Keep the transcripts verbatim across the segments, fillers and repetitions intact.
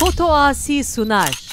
Fotoasî Sunar.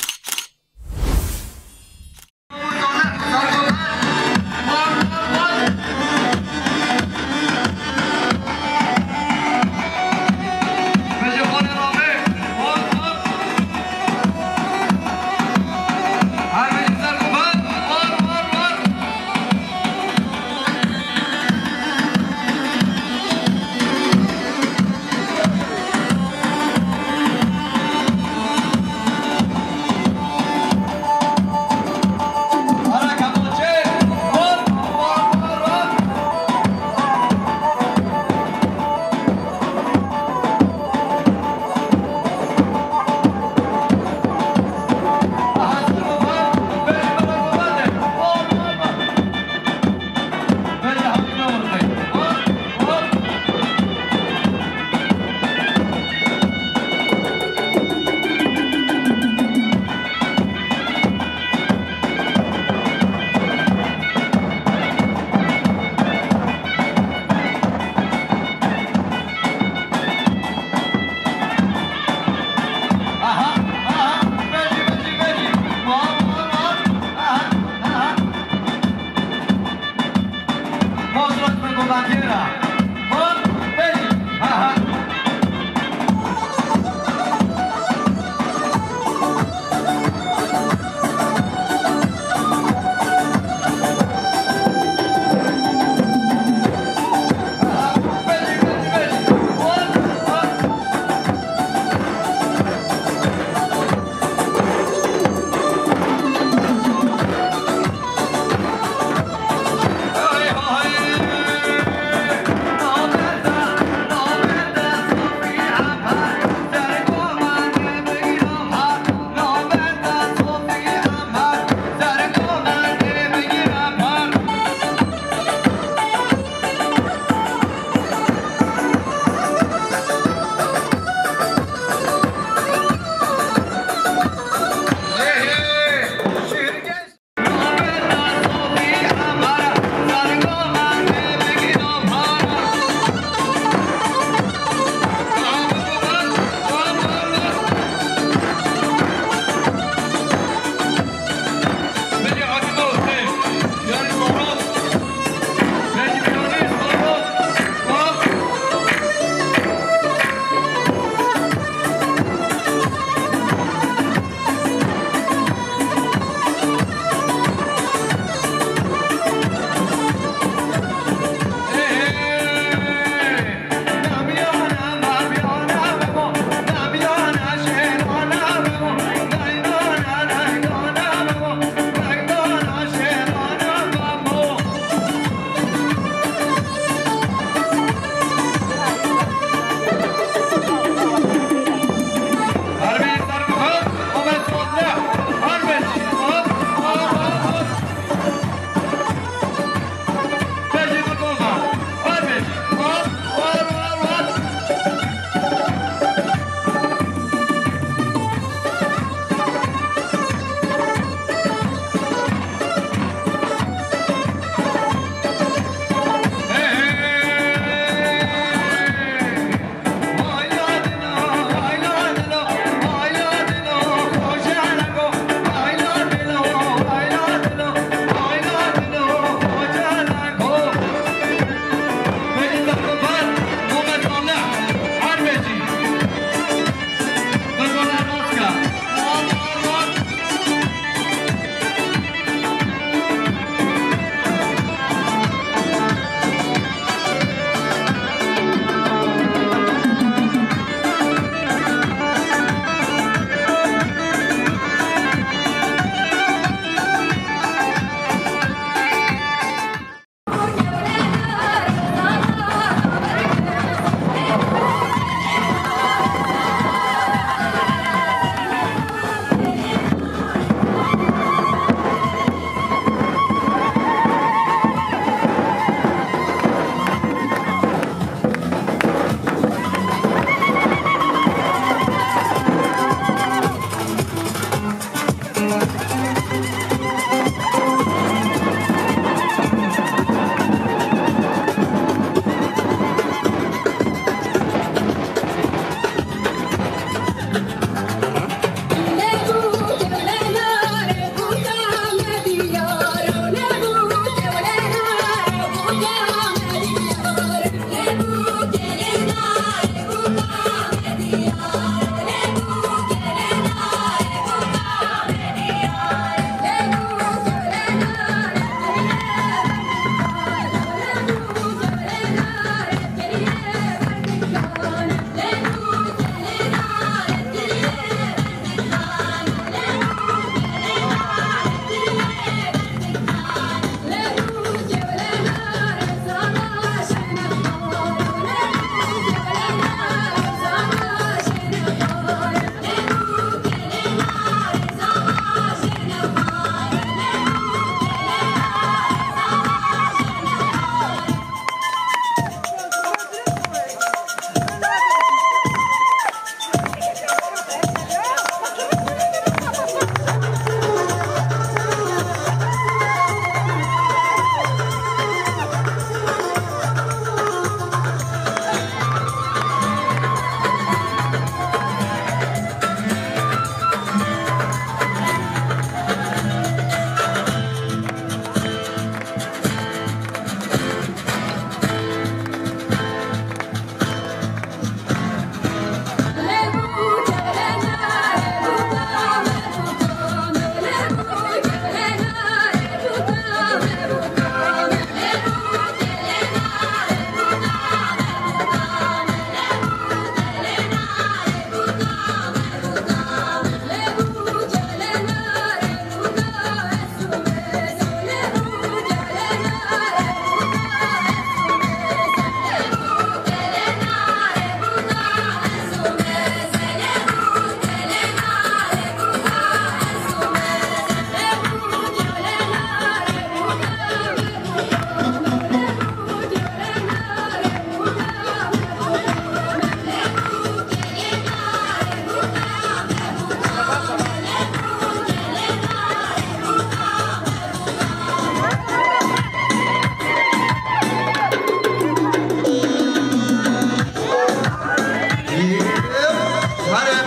Here,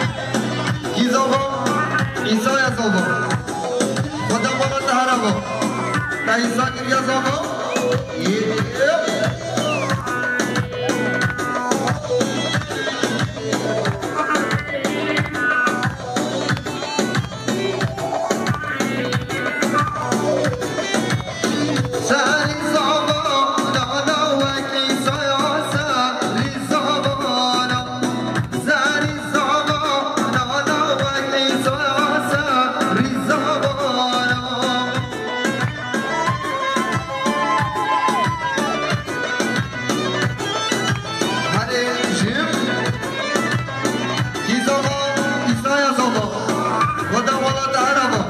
kî zava? Îsaya zava. Xweda mala te here ba. Te Îsa kiriye zava? Yê. Herê jim, kî zava? Îsaya zava. Xweda mala te here ba.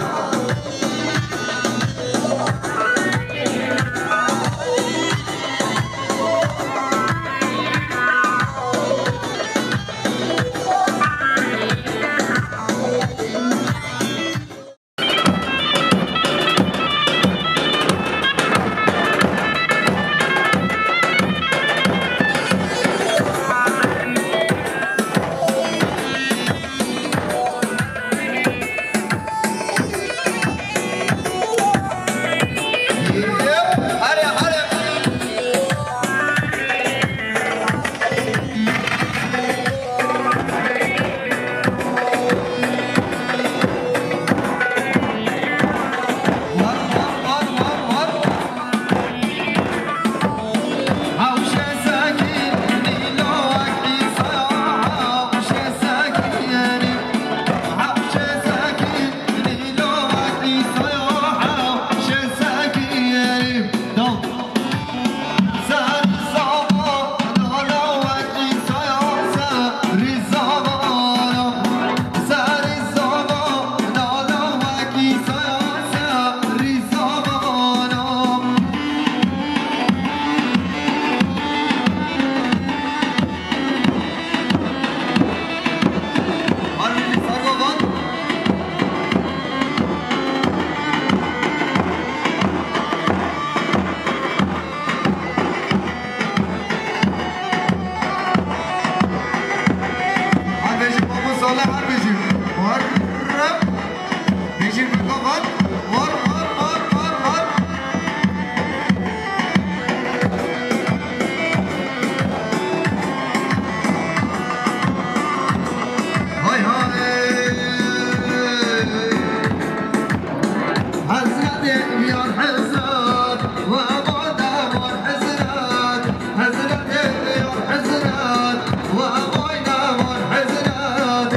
Her bijî Babo Salih, her bijî. Her rep. Bijî Bekavan. Var, var, var, var, var. Hay hay. Hezretê yar hezret, we boy da war hezret. Hezretê yar hezret, we boy da war hezret.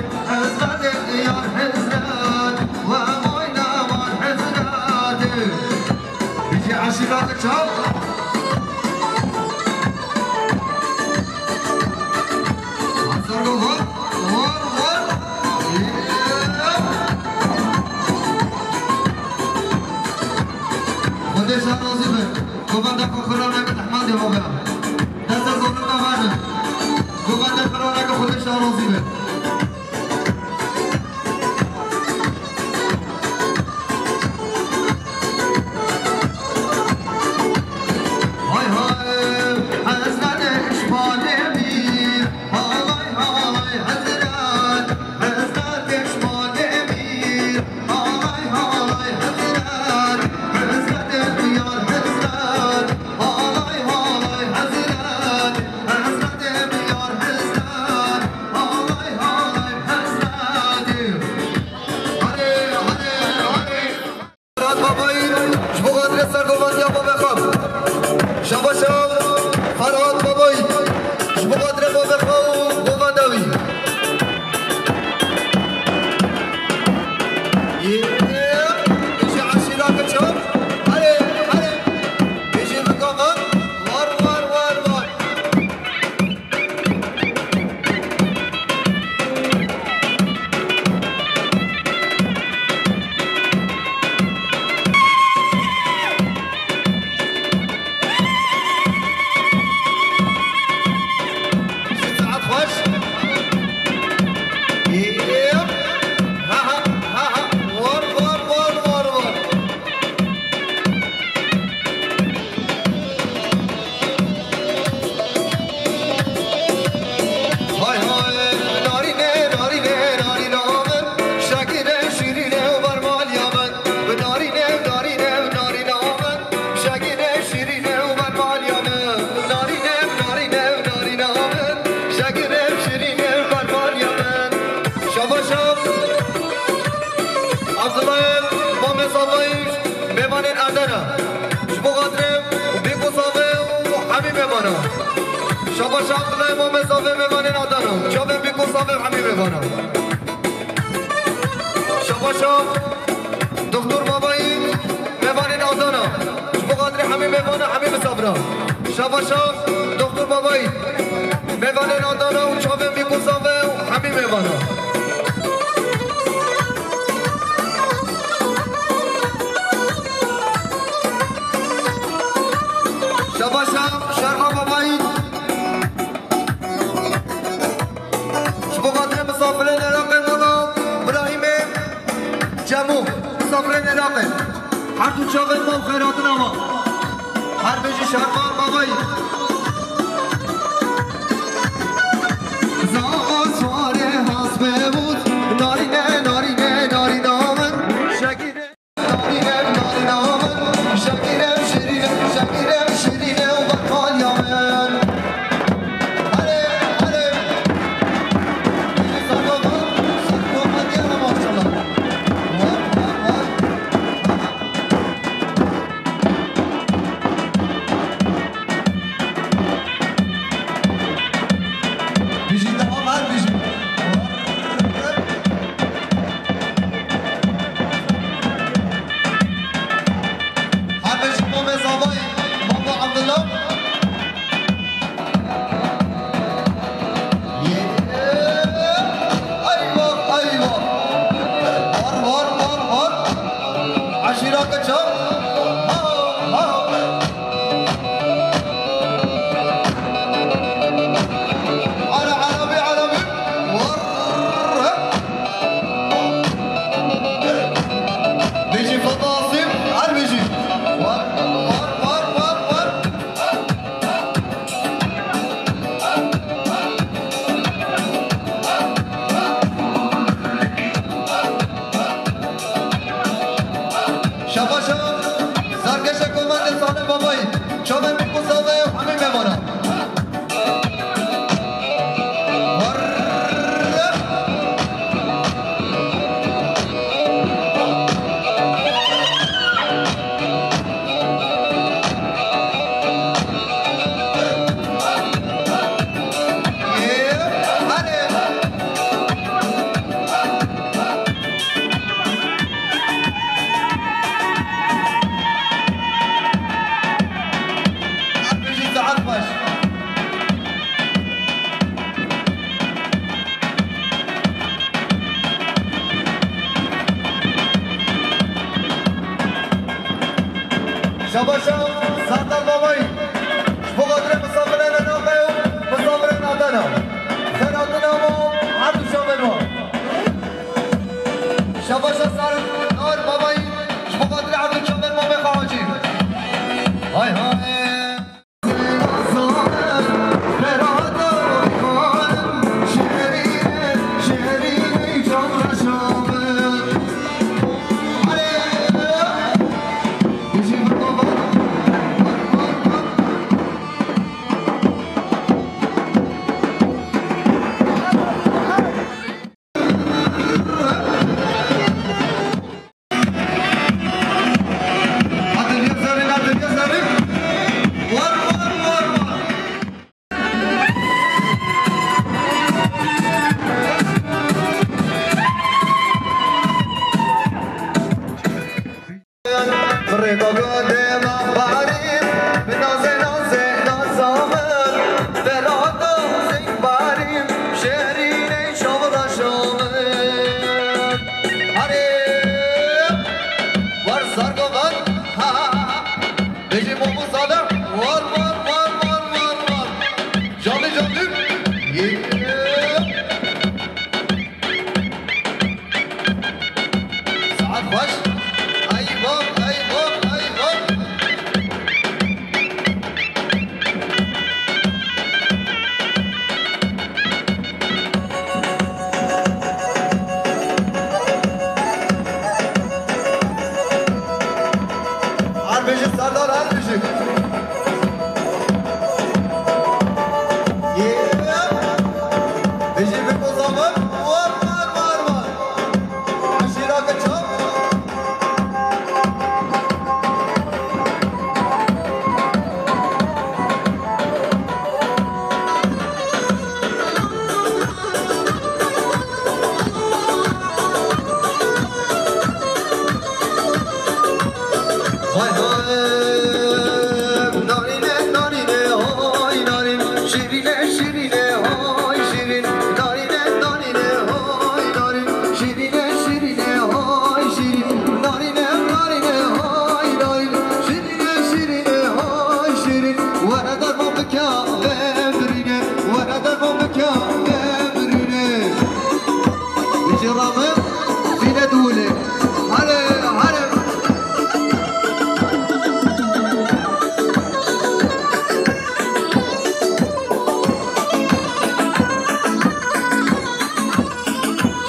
Şabaşa Abdullah Mamê Savayî, mêvanên Adana. Ji bo xatirê Bîko Savê û hemî mêvana. Şabaşa Abdullah Mamê Savê, mêvanên Adana. Çavên Bîko Savê û hemî mêvana. Şabaşa Doktor Babayî, mêvanên Adana. Ji bo xatirê hemî mêvana, hemî misafira. Şabaşa Doktor Babayî, mêvanên Adana û çavên Bîko Savê û hemî mêvana. Şabaşa Şerma Babayî. Ji bo xatirê misafirên Iraqê mala Birahîmê Cemû, misafirên Iraqê. Her du çavên me û xeyratina me. Her bijî Şerma Babayî. Zava suarê hesbê bût, narîne, narîne, narîna min. Şekîrê. Bijî, devam her bijî. Her bijî Mamê Zavayî, Mamo Abdullah. Eyvah, eyvah. Var, var, var, var. Eşîra kaça? Ha, ha. Ara, Arabî, Arabî. Var. Bijî Fadil Asîm, her bijî. Var, var, var, var, var. Şabaşa, zargeşa komandê Salih Babayî, çavên Bîko Savê û hemî mêvana. Şabaşa Serdar Babayî, ji bo xatirê misafirên Iraqê û misafirên Adana. Xêr hatina bo her du çavên me. Şabaşa Serdar Babayî, ji bo xatirê her du çavên Mamê Xahacî. Hay hay.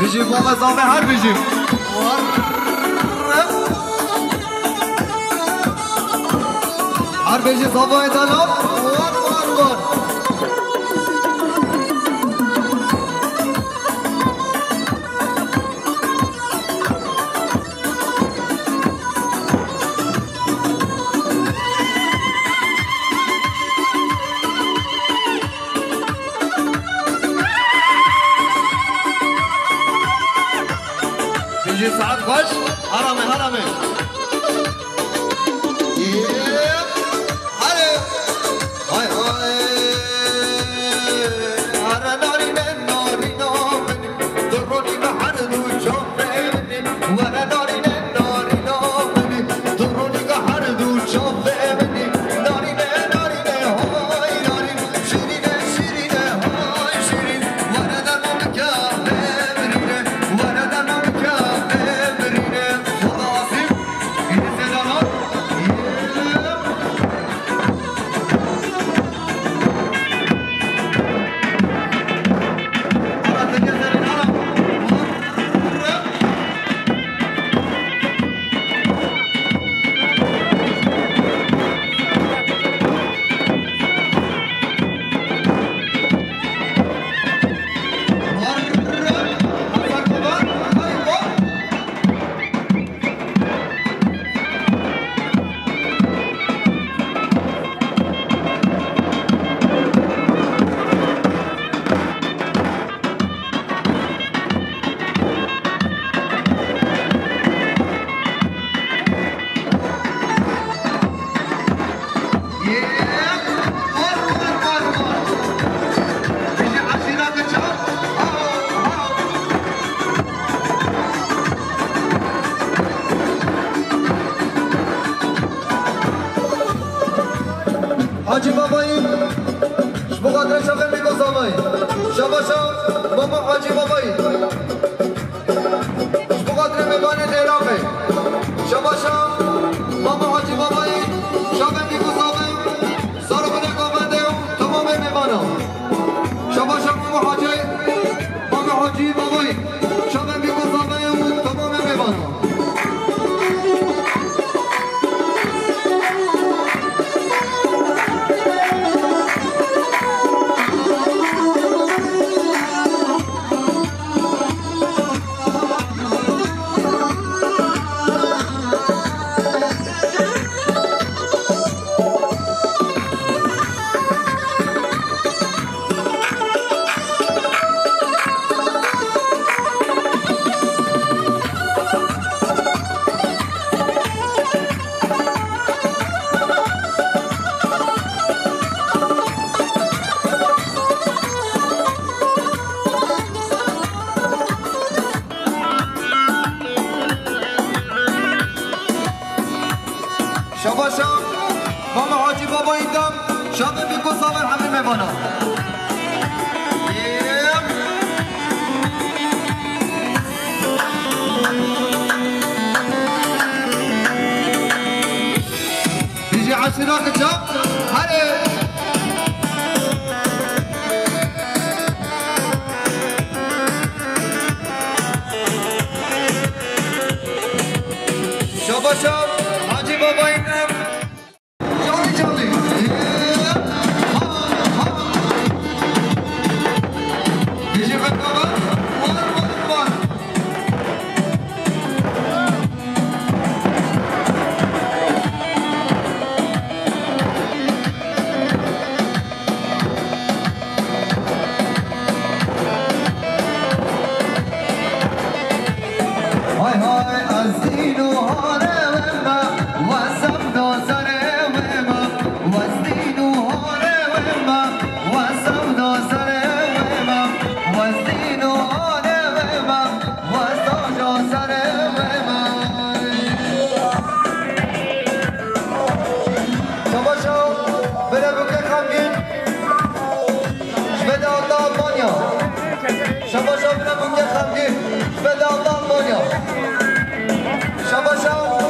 Bijî baba Zame, her bijî. Her bijî Zame Edalan. War, war, war. Bijî saet xweş. Herame, herame. Hale. Hay, hay. Hare narîne, narîna min. Tu ronî me her du çavê min. Were narîne, narîna min. Tu ronî me her du çavê min. Narîne, narîne, hay narîn. Şîrîne, şîrîne, hay şîrîn. Were derman bike bimrîne. Were derman bike bimrîne. Wala Azîm, îdî sêdanan. Hacî Babayî, ji bo xatirê Şaxê Mîko Zamayî. Şabaşa Mama Hacî Babayî. Ji bo xatirê mêvanên Iraqê. Şabaşa Mama Hacî Babayî, Şaxê Mîko Zamayî, zarokê Neka Bende û temamê mêvanan. Şabaşa Mama Hacî, Mama Hacî Babayî, Şaxê Mîko Zamayî û temamê mêvanan. Şabaşa Mama Hacî Babayî dem, Şaxê Mîko Zamayî, hemî mêvanan. Bijî eşîra kiça, herê. Şabaşa Hacî Babayî dem. Canlî, canlî. Bijî Meka Bend, war, war, war. Hay hay, ez dîn û hane wê me, wesem do serê wê me, wez dîn û hane wê me, wesem do serê wê me, wez dîn û hane wê me, wez taca serê wê me. Şabaşa, bire bûke xemgîn. Ji me de hata Almanya. Şabaşa bire bûke xemgîn. Ji me de hata Almanya. Şabaşa.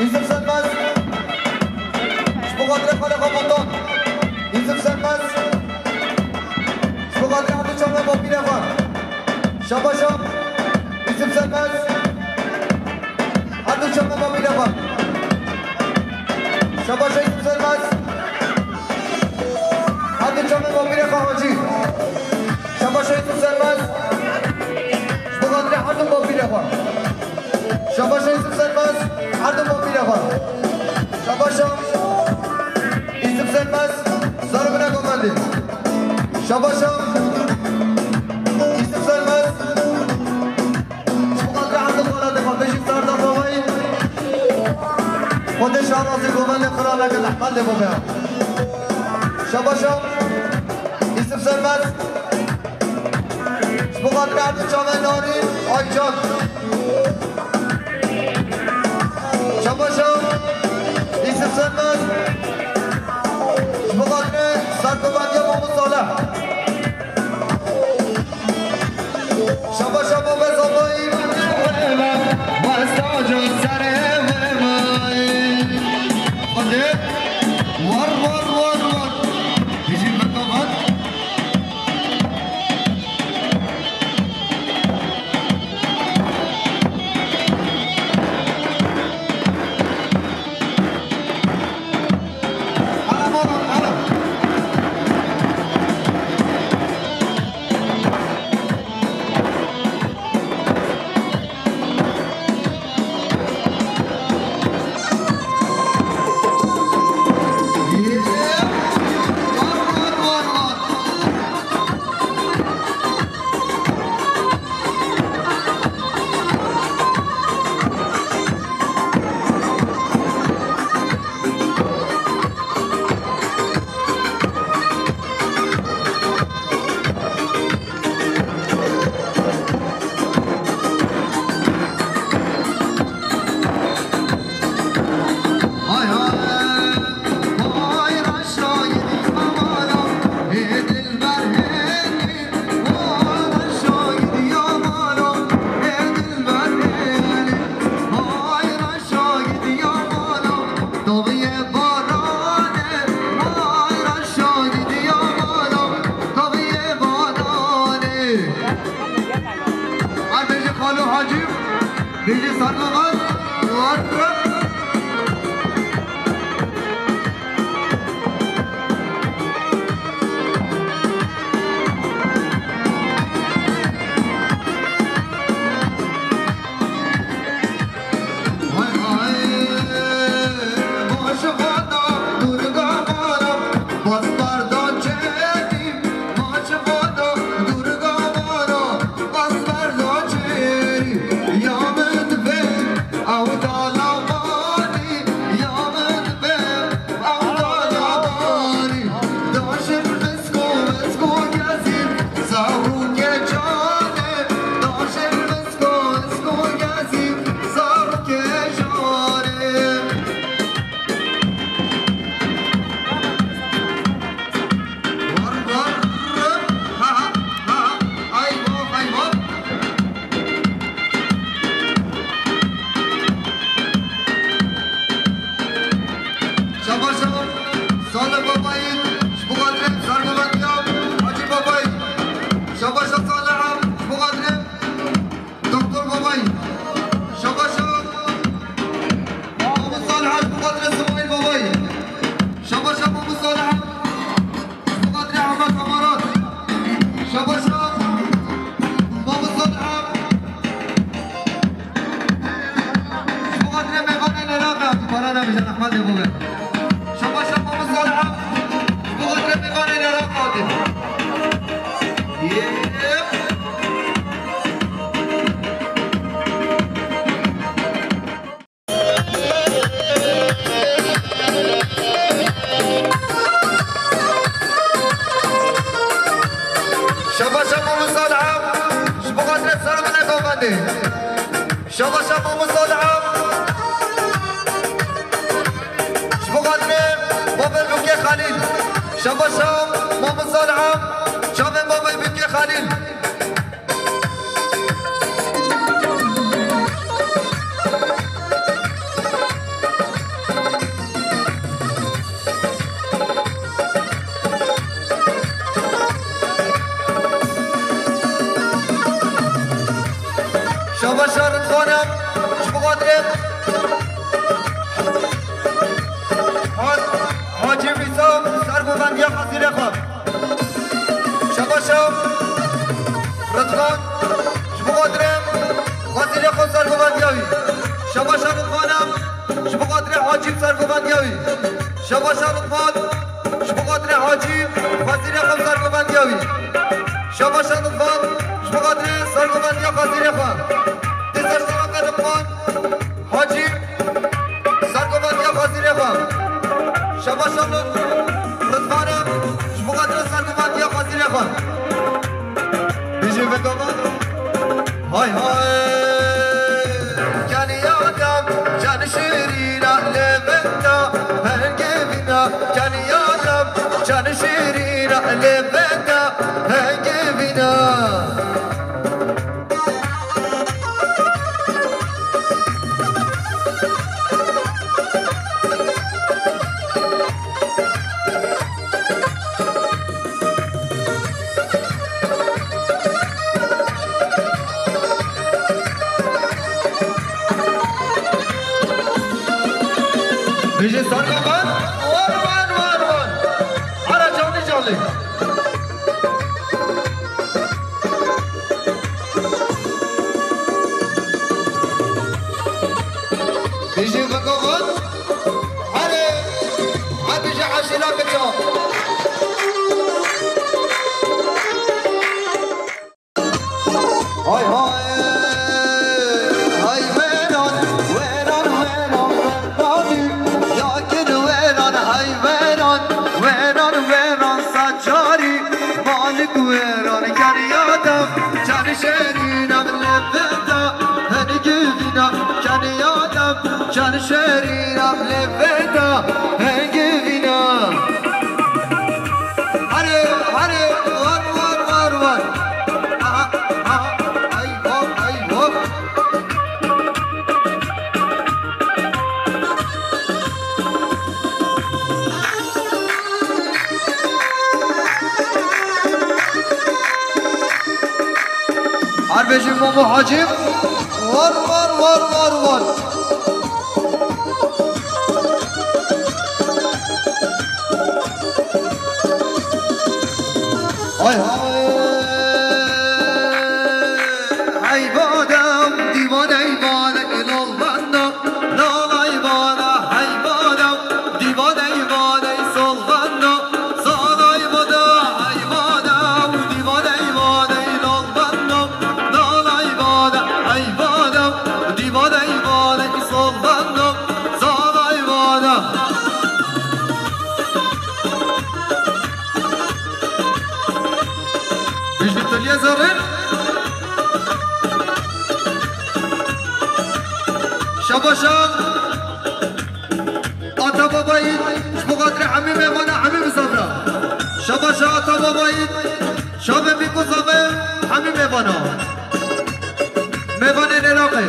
Yusuf Sönmez. Ji bo xatirê xalê xwe Botan. Yusuf Sönmez. Ji bo xatirê her du çavên bapîrê xwe. Şabaşa Yusuf Sönmez. Her du çavên bapîrê xwe. Şabaşa Yusuf Sönmez. Her du çavên bapîrê xwe Hacî. Şabaşa Yusuf Sönmez. Ji bo xatirê her du bapîrê xwe. Şabaşa Yusuf Sönmez, her du bapîrê xwe. Şabaşa Yusuf Sönmez, zarokina govendê. Şabaşa Yusuf Sönmez, ji bo xatirê her du xalatê xwe, bêjî Serdar Babayî. Xwedê şanazî govendê xira neke, rehmet lê bibe. Şabaşa Yusuf Sönmez. Ji bo xatirê her du çavên Narîn, Aycan. Şabaşa Yusuf Sönmez. Ji bo xatirê sergovendiya Mamû Salih. Şabaşa Mamû Salih. Hadi. War, war, war, war. Bijî Metovan. Ar bêje Xalo Hacî, bêje Sargovan, war. Şabaşa Salih Babayî, ji bo xatirê sergovendiya Hacî Babayî. Şabaşa Salih, ji bo xatirê Doktor Babayî. Şabaşa Mamû Salih, ji bo xatirê Simayîl Babayî. Şabaşa Mamû Salih. Ji bo xatirê Ehmed Hemarat. Şabaşa Mamû Salih. Ji bo xatirê mêvanên Iraqê, para nebije, rehmetê bû be. Şabaşa Mamû Salih. Ji bo xatirê mêvanên Iraqê hatî. Yep. Şabaşa Mamû Salih, ji bo xatirê serokê govendê. Şabaşa Mamû Salih, ji bo xatirê Babê Bûkê Xelîl. Şabaşa Mamû Salih, çavên Babê Bûkê Xelîl. Rıdvan'a, ji bo xatirê Hacî sergovendiya wî. Şabaşa Rıdvan, ji bo xatirê Hacî, xwezîrê xwe sergovendiya wî. Şabaşa Rıdvan, ji bo xatirê sergovendiya xwezîrê xwe. Dîsa şabaşa Rıdvan, Hacî, sergovendiya xwezîrê xwe. Şabaşa Rıdvan'a, ji bo xatirê sergovendiya xwezîrê xwe. Bijî vekama. Hay hay. Keniya dem can şirîna levenda hengê vîna. Keniya dem can şirîna levenda hengê vîna. Bijî sergovan, wan, wan, wan, wan. Ara canlı canlı. Bijî vekofan, hare, hadi ji haşîla biço. Hay hay, hay weran, weran, weran, weran, ya kir weran, hay weran, weran, weran, saçari, malik weran, keriya dem, can şerîna levenda, hengê vîna, keriya dem, can şerîna levenda, hengê vîna. Hare, hare, war, war, war, war. Aha, aha, ay, hop, ay, hop. Harbêjî Momo Hacî. War, war, war, war, war. Hay hay. Hey badem, dîvaney badey, lal benda, lalay bada, hey badem, dîvaney badey, sol benda, salay bada, hey badem, dîvaney badey, lal benda, lalay bada, hey badem, dîvaney badey, sol benda, salay bada. Bijî tiliye zerrin. Şabaşa ata babayî, ji bo xatirê hemî mêvana, hemî misafira. Şabaşa ata babayî, şavê bîk û zavê hemî mêvana. Mêvanên Iraqê.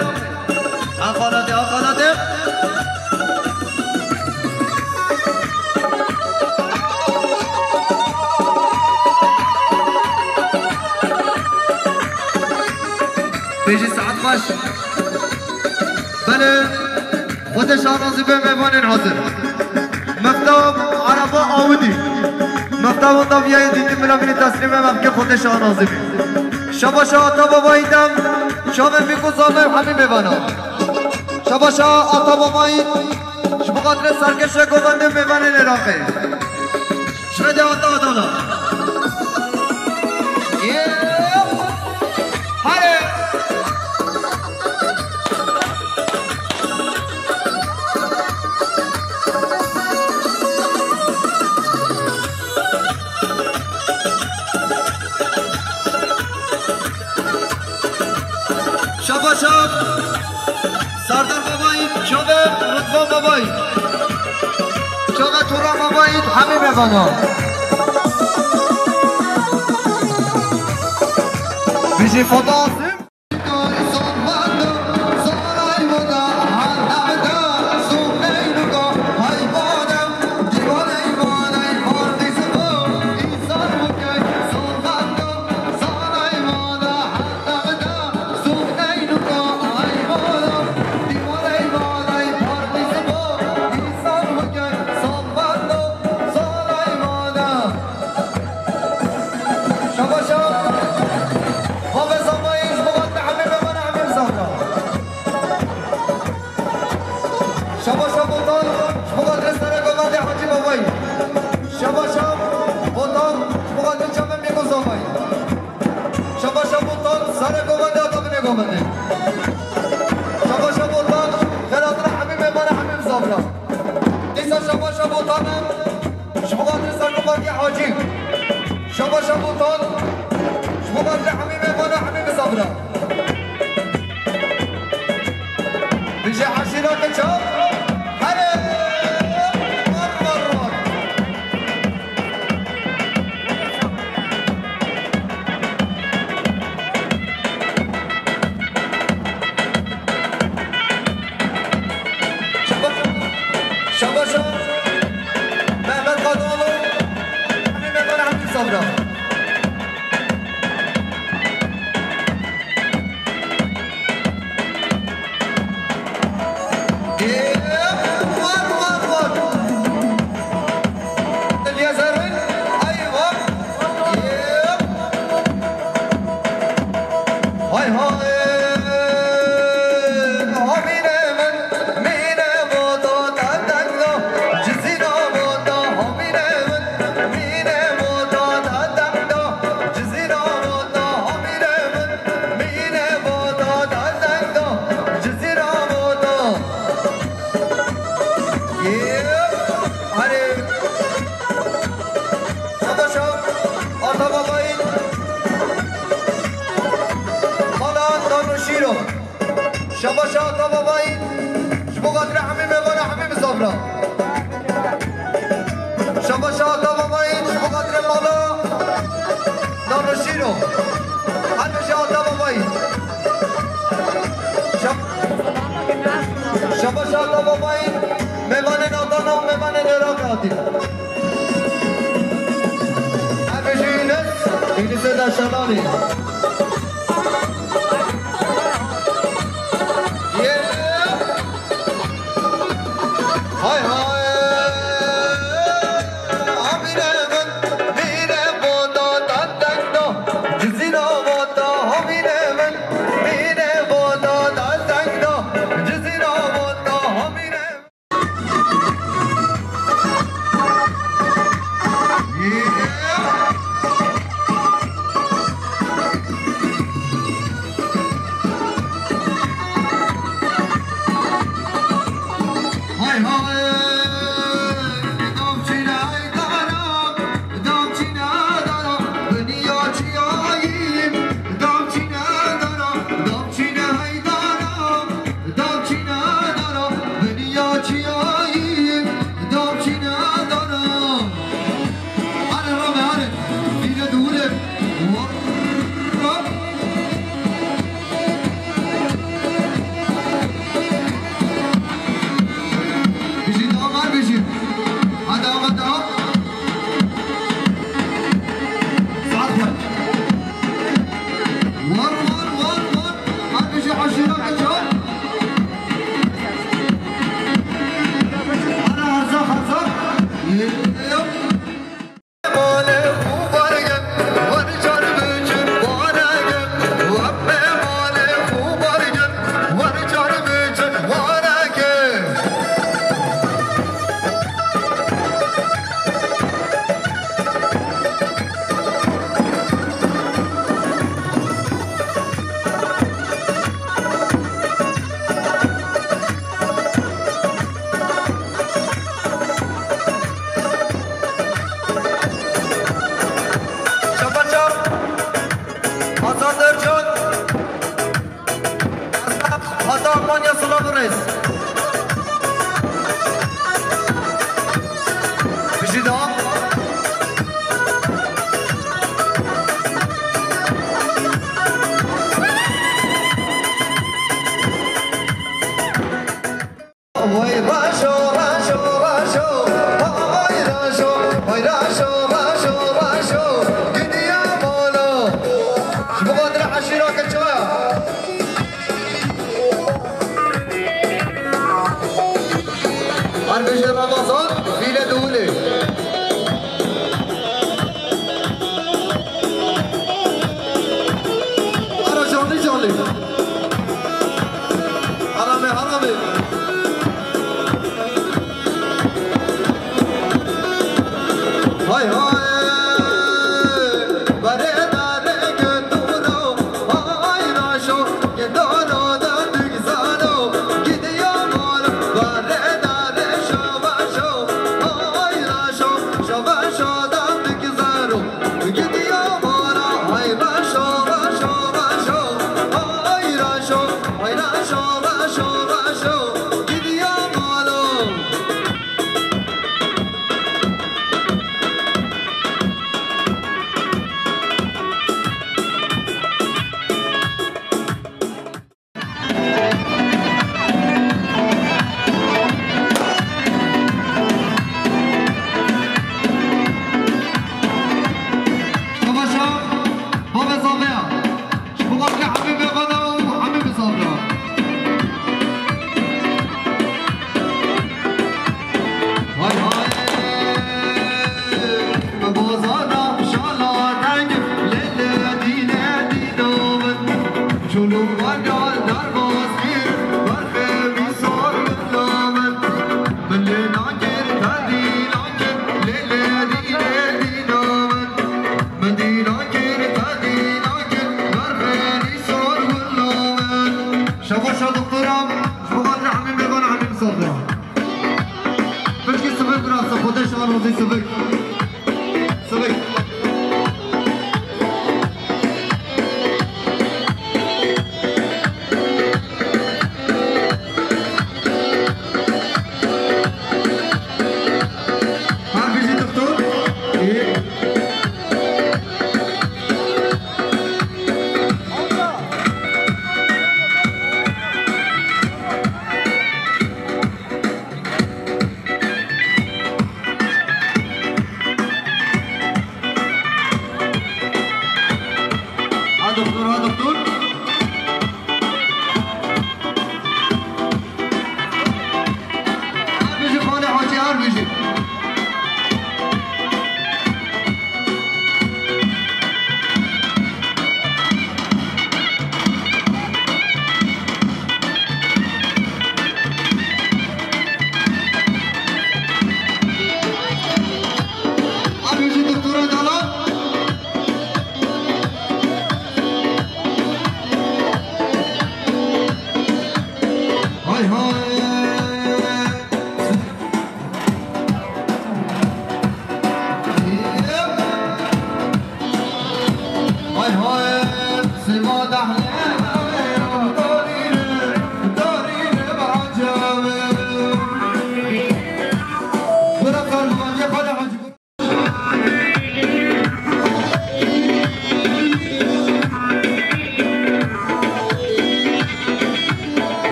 Axalatê, axalatê. Bêjî saet baş. Belê. Xwedê şanazî be, mêvanên hazir. Mefta araba Audi. Mefta wenda viyayê dîtî, bila vînî teslîmê me bike, Xwedê şanazî be. Şabaşa ata babayî dem, şavê bîk û zavê hemî mêvana. Şabaşa ata babayî, ji bo xatirê serkêşê govendê mêvanên Iraqê. Ji xêdê ata Adana. Yê! Hare! Şabaşa Serdar Babayî, çavê Rıdvan Babayî, çavê Turan Babayî, hemî mêvana. Bijî Fatma Asim. Şabaşa. Xabe Samayî, ji Şabaşa Botan, ji bo xatirê Serê Govendê Hacî Babayî. Şabaşa Botan, ji bo xatirê Çemê Mîmû Zavayî. Şabaşa Botan, Serê Govendê, Ata Binê Govendê. Şabaşa Botan, xêr hatina hemî mêvana, hemî misafira. Dîsa şabaşa Botan e, ji bo xatirê Sergomakî Hacî. Şabaşa Botan, ji bo xatirê hemî mêvana, hemî misafira. Bijî eşîra ke çav, herê, war, war, war. Şaba-, şabaşa Mehmet Kadanoğlu, hemî mêvana, hemî misafira. Mîne vota da deng da, Cizîra vota, hamîne min. Mîne vota da deng da, Cizîra vota. Yê, arê. Şabaşa Ata Babayî. Mala Dano Şîro. Şabaşa Ata Babayî, ji bo xatirê hemî mêvana, hemî misafira. Şabaşa Ata Babayî, ji bo xatirê mala Dano Şîro. Her bijî Ata Babayî. Şab-, şabaşa Ata Babayî, mêvanên Adana û mêvanên Iraqê hatî. Her bijî Yunus, Yunusê Deşananî. Hay hay. Amîne min, mîne vota da deng da, Cizîra vota, amîne min, mîne vota da deng da, Cizîra vota, amîne min. Dam çîne dara, biniya çiyayî, dam çîne dara. Are rabe, are. Vîre dûre. Wa-, ra-. Bijî dam, are bijî. Hadi ama dam. Saat kaç? War, war, war, war. Hadi şu aşırı kaçar. Ana harza, harza. Yok. Şabaşa Hasan Ercan. Heta Almanya silav û rêz. Bijî dam. Vay raşo, raşo, raşo, vay raşo, vay raşo, raşo, raşo, gidiya mala. Ji bo xatir eşîra Keçaya. Her bêje Ramazan, vîle dûlê. Ara canlî canlî. Haramê, haramê. Sivik. Sivik. Her bijî doktor. Ê.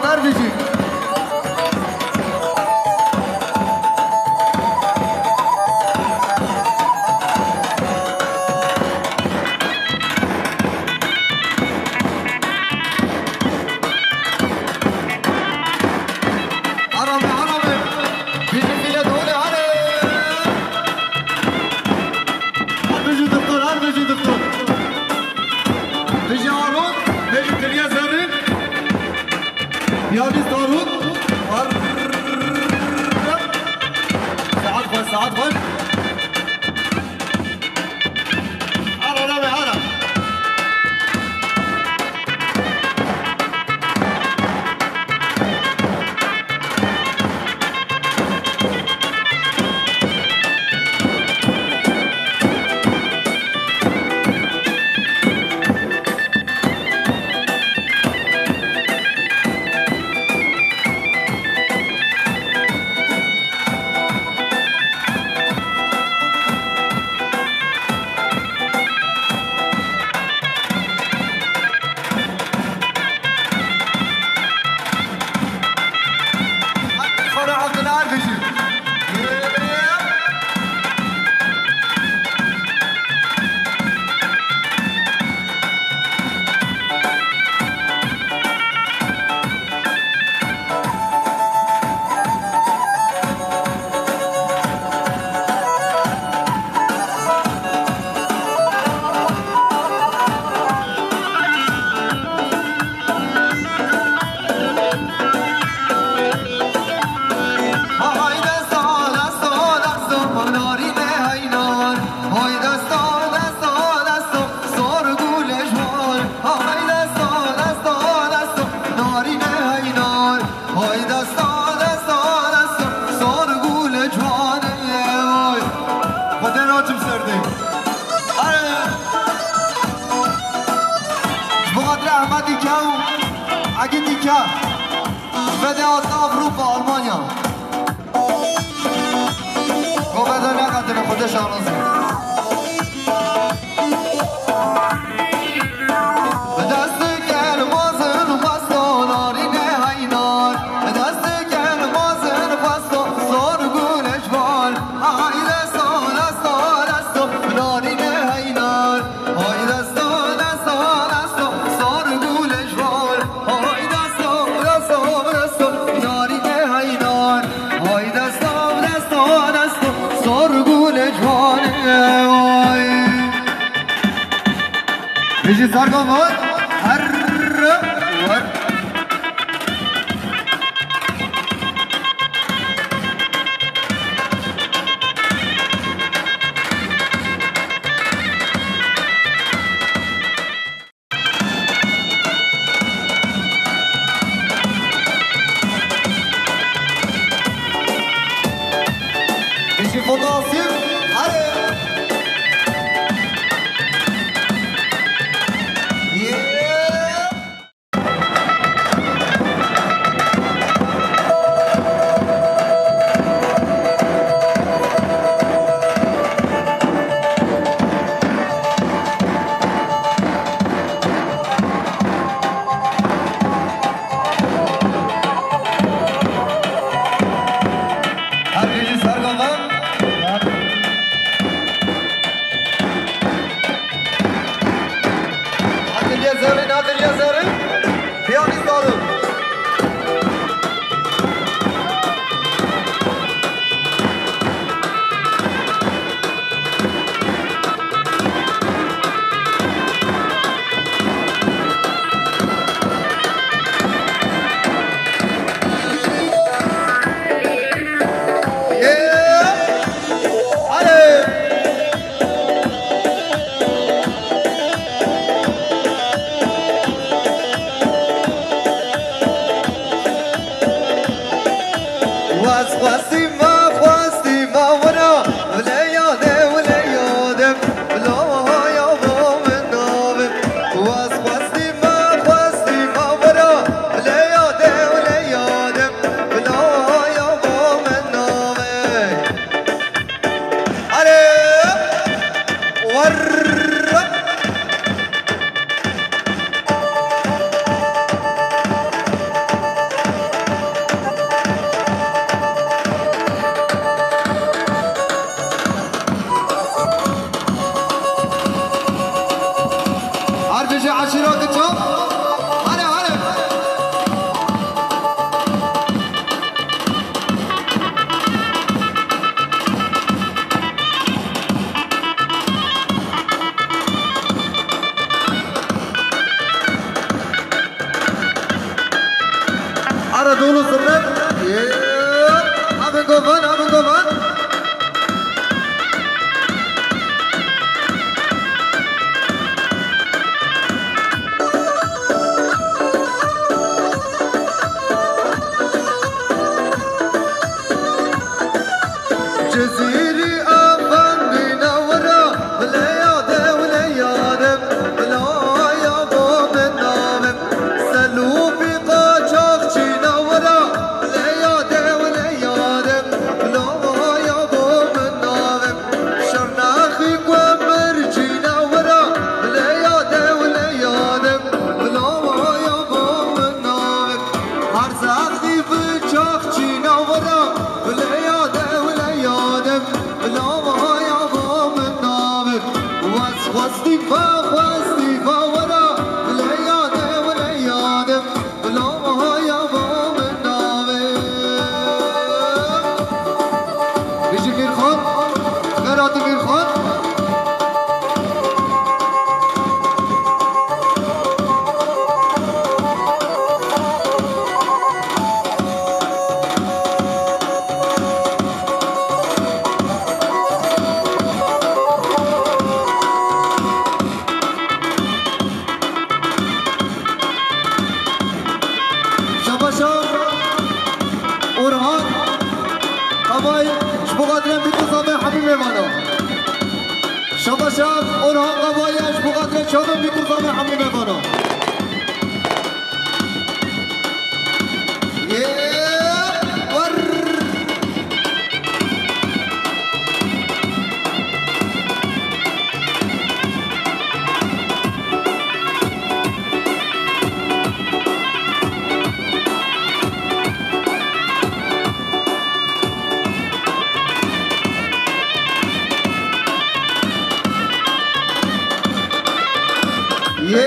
Ser bijî. Arame, arame. Bijî fîle dole hale. Her bijî doktor, her bijî doktor. Bijî Arun, bijî Dilye Zerrî. Piyanîst Harun. Saet xweş, saet xweş. Ara, ara, ara. Xwara Abdullah Ergişi. Xwedê naçim serdê. Ay. Ji bo xatirê Ehmedî Kew, Egîdî Kew. Vede hatta Avrupa, Almanya. Govede nekatine, Xwedê şaraz. Bijî Zargan var. Her var. Bijî Foto Asîf, hare. Yeah. Her bijî Sergovan. Ateliye Zerrin, Ateliye Zerrin. Piyanîst Harun. Dolu zırnık. Abin govan, abin govan. Cezîrî efendî newira, vile yade, vile yade, vilaya bo min navim. Selûfî qaçaxçî newira, vile yade, vile yade, vilaya bo min navim. Şirnexî ku mirçî newira, vile yade, vile yade, vilaya bo min navim. Her zextî viçaxçî newira, vile yade, vile yade, vilaya bo min navim. Wes xwestî va, xwestî va wira, vile yade, vile yade, vilaya bo min navim. Bijî Mîrxan, Xeratî Mîrxan. Şabaşa Orhan Kabay ji bo xatirê Mîkrosamê hemî mêvana. Şabaşa Orhan Kabay ji bo xatirê çavê Mîkrosamê hemî mêvana. Yê, wer. Yê.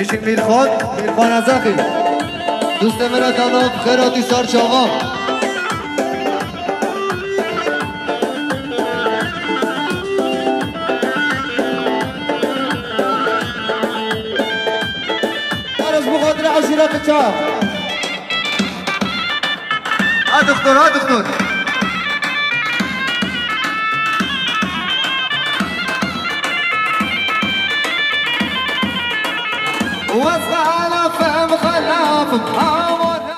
Êşî Mîrxan, Mîrxan Ezexî. Dostê min e, tanav Xeratî Sar Çavan. Barış bu kadar aşiret çağ. Ha doktor, ha doktor. Wes xelafim, xelafim, amade.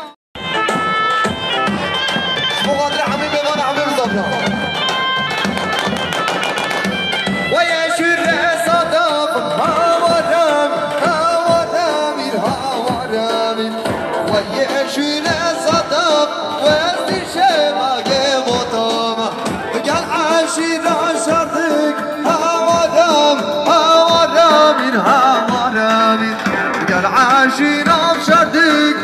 Ji bo xatirê hemî mêvan, hemî Rûsafira. Weye şûre sadaf, hawaram, hawaramîr, hawaramîr. Weye şûre sadaf, westî şemagê votama. Gel eşîra şerdik, hawaram, hawaramîr, hawaramîr. Gel eşîra şerdik,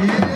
Yê